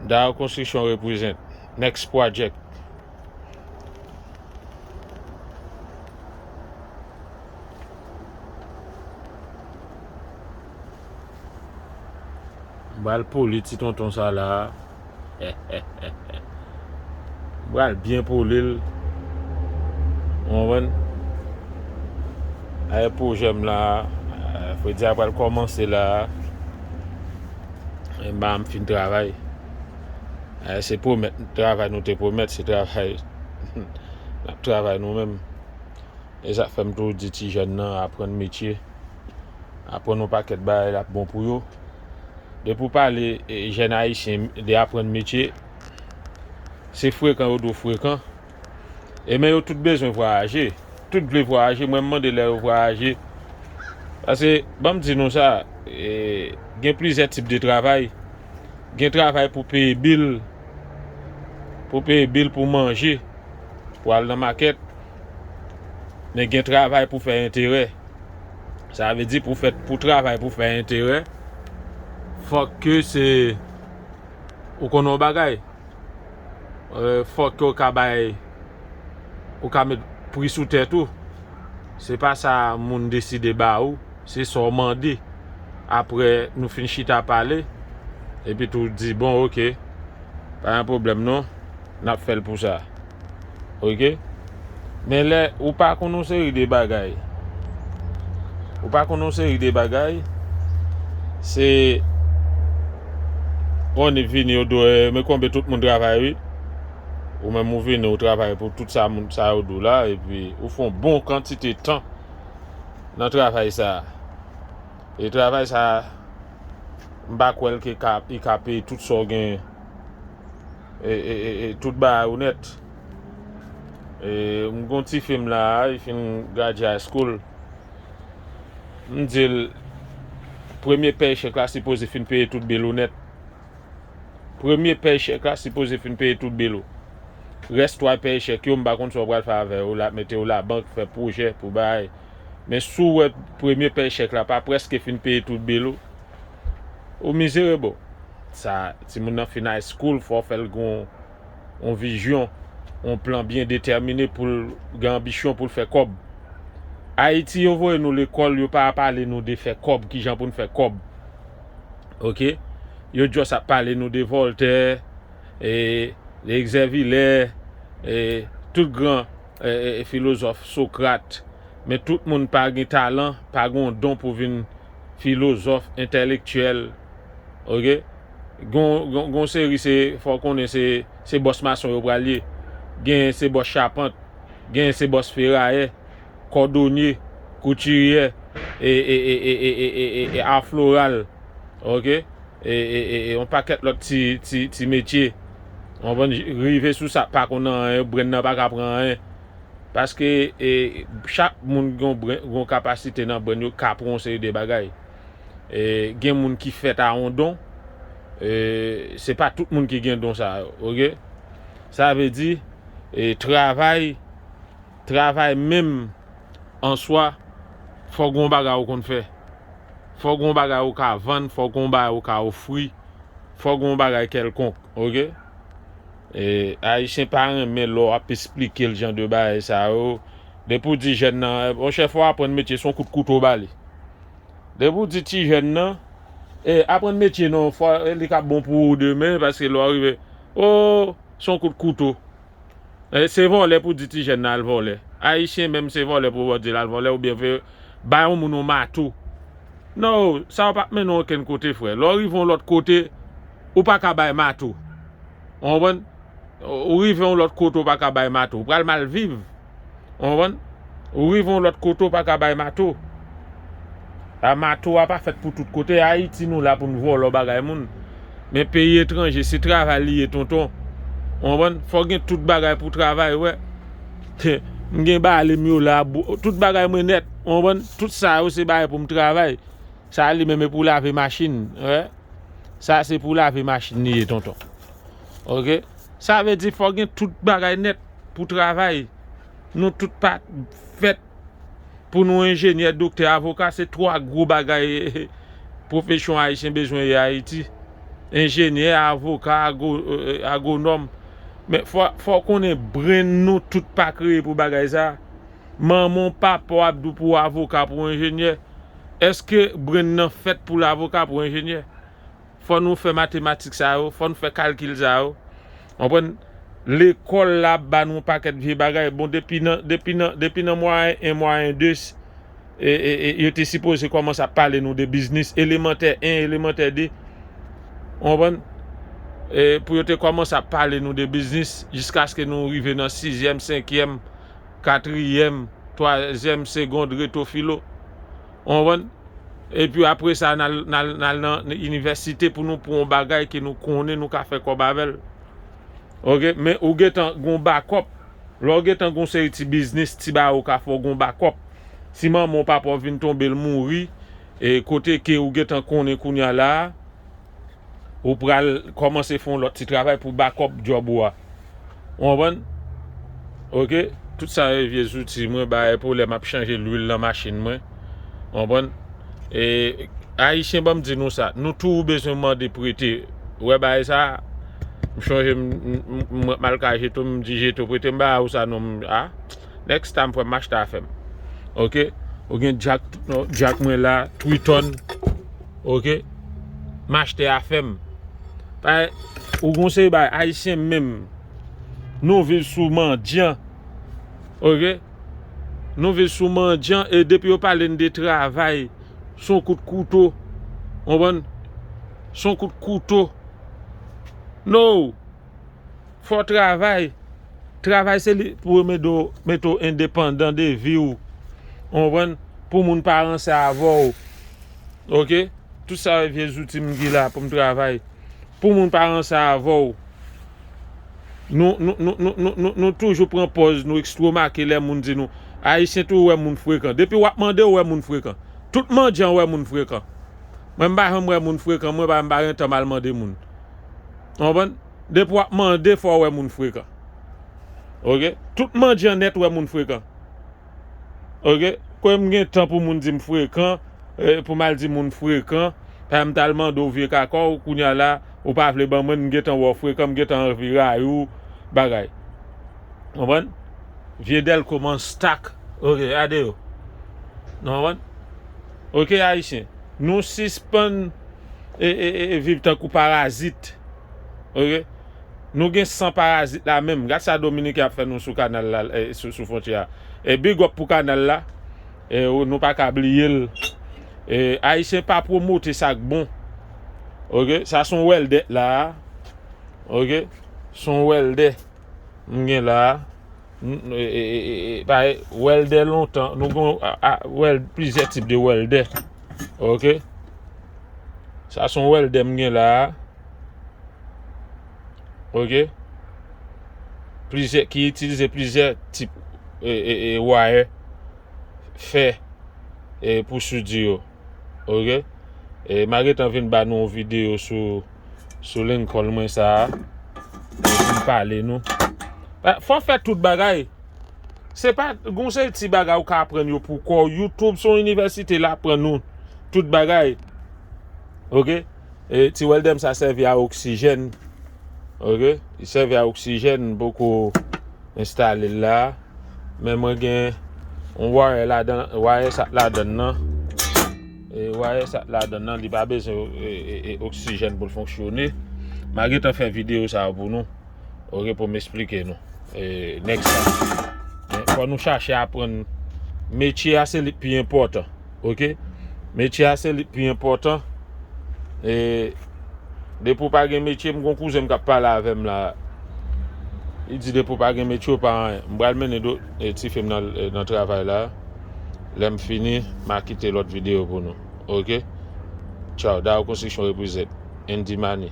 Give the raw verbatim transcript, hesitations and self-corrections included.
Dao Construction represent. Next project. M pral poli ti tonton sa la. M pral byen poli l. Ou konprann? Ay pwojè m la, fredi a pral kòmanse la. E m pa m fin travay. Eh, se pwomèt, travay nou te pwomèt, se travay n ap travay nou menm. E sa k fè m toujou di ti jèn nan aprann metye. Aprann yon pakèt bagay l ap bon pou yo. Depi w pale, eh, jèn ayisyen de aprann metye, se frekan yo di w frekan. E men yo tout bezwen vwayaje. Tout vle vwayaje. Mwen, m mande lè yo vwayaje. Paske, ban m di nou sa, e, gen plizyè tip de travay. Gen travay pou peye bil, pou peye bil, pou manje, pou al nan makèt. Men gen travay pou fè enterè. Sa vle di pou fè, pou travay pou fè enterè, fòk ke se, ou konn yon bagay. Eh, fòk ke w ka bay, ou ka met pri sou tèt ou. Se pa sa moun deside ba ou, se sa w mande. Apre nou fin chita pale, epi tou di, bon, oke, pa gen pwoblèm non, n ap fè l pou sa. Oke? Men lè ou pa konn yon seri de bagay, ou pa konn yon seri de bagay, se, on vini, yo di w, eh, men konbe tout moun travay, wi. Ou menm ou vini, ou travay pou tout sa moun sa yo di w la, epi ou fè yon bon kantite tan nan travay sa. E travay sa, m pa kwè l ke ka, li ka peye tout sa w gen, e, e, e, e tout bagay ou nèt. E, m gon tifi m la, li fin gradye high school. M di l, premye pèy chèk la sipoze fin peye tout bil ou nèt. Premye pèy chèk la sipoze fin peye tout bil ou. Rès twa pèy chèk yo, m pa konn sa w pral fè avè yo, l ap mete yo labank, fè pwojè pou bagay. Men si w wè premye pèy chèk la pa prèske fin peye tout bil ou, ou mizere, bro. Sa, timoun nan fin high school, fò w fè l gon yon vizyon, yon plan byen detèmine pou l gen anbisyon pou l fè kòb. Ayiti, yo voye nou lekòl, yo pa pale nou de fè kòb, kijan pou n fè kòb. Oke? Yo just ap pale nou de Voltaire, e, de Exervilè, e, tout gran, e, e, filozòf, Socrate. Men tout moun pa gen talan, pa gen yon don pou vin filozòf, entèlektyèl. Oke? Gon, gon, gon seri se, fò w konnen se, se bòs mason yo pral ye. Gen se bòs chapant, gen se bòs ferayè, kòdonye, koutiryè, e, e, e, e, e, e, a floral. Oke? E, e, e, e, yon pakèt lòt ti, ti, ti metye. Ou konprann? Rive sou sa pa konn anyen, brenn nan pa ka pran anyen. Paske, e, chak moun gen yon bren, gen yon kapasite nan brenn yo ka pran yon seri de bagay. E, gen moun ki fèt a yon don, e, se pa tout moun ki gen don sa yo, oke? Sa vle di, e, travay, travay menm an swa, fò gen yon bagay ou konn fè. Fò gen yon bagay ou ka vann, fò gen yon bagay ou ka ofri, fò gen yon bagay kèlkonk, oke? E, Ayisyen pa renmen lè w ap esplike l jan de bagay sa yo. Depi w di jèn nan, monchè, fò w aprann metye, se yon kout kouto w ba li. Depi w di ti jèn nan, e, aprann metye non, fò, e, li ka bon pou ou demen, paske lè w rive, o, se yon kout kouto. E, se vòlè pou di ti jèn nan al vòlè. Ayisyen menm se vòlè pou w di l al vòlè, oubyen vle bay yon moun yon mato. Non, sa w p ap mennen w okenn kote, frè. Lè w rive yon lòt kote, ou pa ka bay mato. Ou konprann? Ou rive yon lòt kote, ou pa ka bay mato. Ou pral mal viv. Ou konprann? Ou rive yon lòt kote, ou pa ka bay mato. A, mato a pa fèt pou tout kote. Ayiti, nou la pou n vòlò bagay moun. Men peyi etranje, se travay li ye, tonton. Ou konprann? Fò gen tout bagay pou travay, wè. M gen bale m yo la, bo-, tout bagay mwen nèt. Ou konprann? Tout sa yo se bagay pou m travay. Sa li menm e pou lave machin, wè. Sa se pou lave machin li ye, tonton. Oke? Sa vle di fò gen tout bagay nèt pou travay. Nou tout pa fèt pou nou enjenyè, doktè, avoka, se twa gwo bagay pwofesyon ayisyen bezwen ye Ayiti. Enjenyè, avoka, ago- eh, agwonòm. Men fò, fò w konnen brain nou tout pa kreye pou bagay sa. Manman w, papa w ap di w pou w avoka, pou w enjenyè. Èske brain nan fèt pou l avoka, pou w enjenyè? Fò nou fè matematik sa yo, fò nou fè kalkil sa yo. Konprann? Lekòl la ap ba nou yon pakèt vye bagay. Bon, depi nan, depi nan, depi nan mwayen en, mwayen de, e, e, e, yo te sipoze kòmanse ap pale nou de biznis, elemantè en, elemantè de. Konprann? E pou yo te kòmanse ap pale nou de biznis, jiskaske nou rive nan sizyèm, senkyèm, katriyèm, twazyèm segond, reto filo. Konprann? Epi apre sa, n al, n al, n al nan inivèsite pou nou pran yon bagay ke nou konnen nou ka fè kòb avè l. Oke? Men ou gentan gon bakòp. Lè w gentan gon seri ti biznis, ti bagay ou ka fè, w gon bakòp. Si manman w, papa w vin tonbe, l mouri, e kote ke ou gentan konnen kounye a la a, ou pral kòmanse fè yon lòt ti travay pou bakòp djòb ou a. Ou konprann? Oke? Tout sa se vye zouti mwen, bay pwoblèm ap chanje lwil nan machin mwen. Ou konprann? E, Ayisyen, ban m di nou sa, nou toujou bezwen mande prete. Ou wè bagay sa, m chonje m, m, m, m al ka Jeto, m di Jeto, "Prete m bagay ou sa non, m, a, next time, frè m, m achte afè m." Oke? Ou gen djak, non, djak mwen la, Triton. Oke? M achte afè m. Paske, ou gon seri bagay, Ayisyen menm, nou viv sou mandyan. Oke? Nou viv sou mandyan, e depi yo pale n de travay, se yon kout kouto. Konprann? Se yon kout kouto. No! Fò w travay. Travay se li pou mete w, mete w endepandan de vi w. Ou konprann? Pou moun pa ranse avè w. Oke? Tout sa vye zouti m gen la pou m travay. Pou moun pa ranse avè w. Nou, nou, nou, nou, nou, nou, nou toujou pran pòz, nou estomake lè moun di nou. Ayisyen toujou wè moun frekan. Depi w ap mande, w wè moun frekan. Tout mandyan wè moun frekan. Mwen, m pa janm wè moun frekan, mwen pa, m pa gen tan m al mande moun. Ou konprann? Depi w ap mande, fò w wè moun frekan. Oke? Tout mandyan nèt wè moun frekan. Oke? Kwen m gen tan pou moun di m frekan, e, pou m al di moun frekan, pa m t al mande w vye kaka w, kounye a la, ou pa vle ban mwen, m gentan wè w frekan, m gentan anvi rayi w, bagay. Konprann? Vye dèlko man stak. Oke, gade yo. Nou konprann? Oke, Ayisyen. Nou sispann e, e, e, e viv tankou parazit. Oke? Nou gen san parazit la menm. Gad sa Dominiken ap fè nou sou kanal la, e, sou, sou fwontyè a. E big up pou kanal la. E, ou, nou pa ka bliye l. E, Ayisyen pa pwomote sa k bon. Oke? Sa se yon wèldè la a. Oke? Se yon wèldè m gen la a. N- e, e, e, e, e, pa wèldè lontan. Nou gen a, a, wèl-, plizyè tip de wèldè. Oke? Sa se yon wèldè m gen la a. Oke? Plizyè, ki itilize plizyè tip, e, e, e, wire, fè, e, pou soudi yo. Oke? E, m a gentan vin ba nou yon videyo sou, sou Lincoln mwen sa a. E, pou m pale nou. Pa- Fò w fè tout bagay. Se pa, gon seri ti bagay ou ka aprann yo pou kò w. YouTube se yon inivèsite, l aprann nou tout bagay. Oke? E, ti wèldè m sa sèvi a oksijèn. Oke? Li sèvi a oksijèn, m poko enstale l la. Men mwen gen yon wire ladan, wire sa k ladan nan. E wire sa k ladan nan, li pa bezwen, e, e, e, oksijèn pou l fonksyone. M a gentan fè videyo sa yo pou nou. Oke, pou m esplike nou. E, next time. Men, fò nou chache aprann metye a, se li k pi enpòtan. Oke? Metye a, se li k pi enpòtan. E, depi w pa gen metye, m gon kouzen m k ap pale avè m la. Li di, depi w pa gen metye, w pa anyen. M pral mennen do- e, tifi m nan, e, nan travay la. Lè m fini, m a kite lòt videyo pou nou. Oke? Tchaw. Dao Konstriksyon represent. Andy Mani.